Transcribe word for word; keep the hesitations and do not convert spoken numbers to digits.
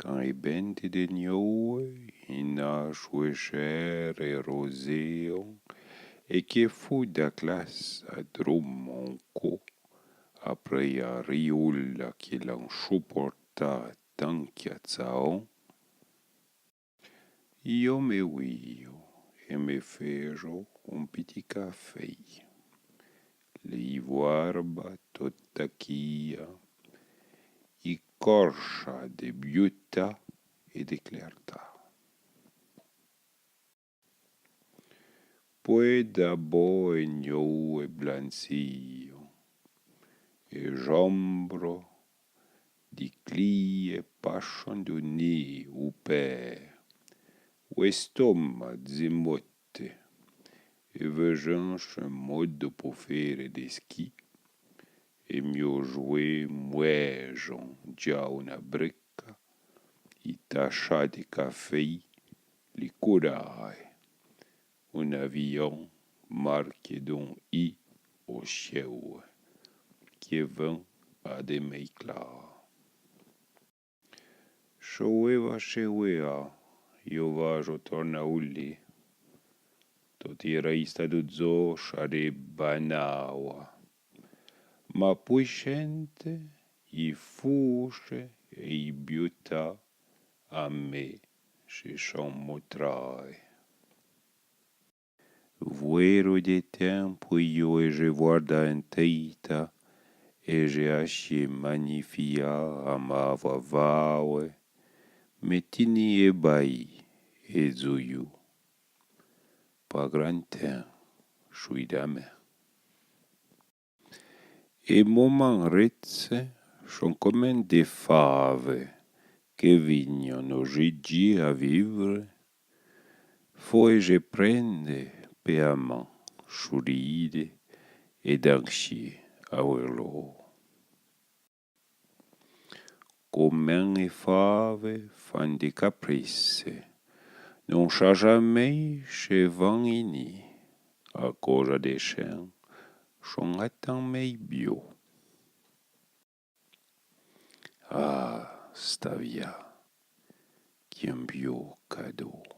Tan é bente de nioue, i na chouéchère é rozéon, é que fou da classa drom on co, apré a rioula que l'an choportà tan que a tsaon, io me ouio é me féjo on piti café. L'ivoarba tota quia, i corcha de biuta é de clertà. Poué d'abó é nioue blantsio, é j'ombro di clie pachon do ni ou pé, ou estoma zemote, é vejinche modo po fére de ski, é mio joué mouéjon dja ona breca, i tacha de café, li courae, un avion marque d'on i o cieu, que ven a de mei cla. Choueva, choueva, io vajo torna ouli. Toti reista do zo chare banawa. Ma pouichente, i fouche é i biuta a me che chon motrae. Vouéro de tempo io é je voarda en teita, é je achie magnifia a ma vavaue, me tini é bai é zouiu. Pa gran ten, chouidame. É moman retse chon comen de fave que vignon o jidji a vivre, foe je prende pe a man, chouride é danchie a ouerlo. Comen é fave fan de caprisse, non cha jamei che van ini, a coja de chen chon atan mei bio. Ah, sta via, quien bio cado.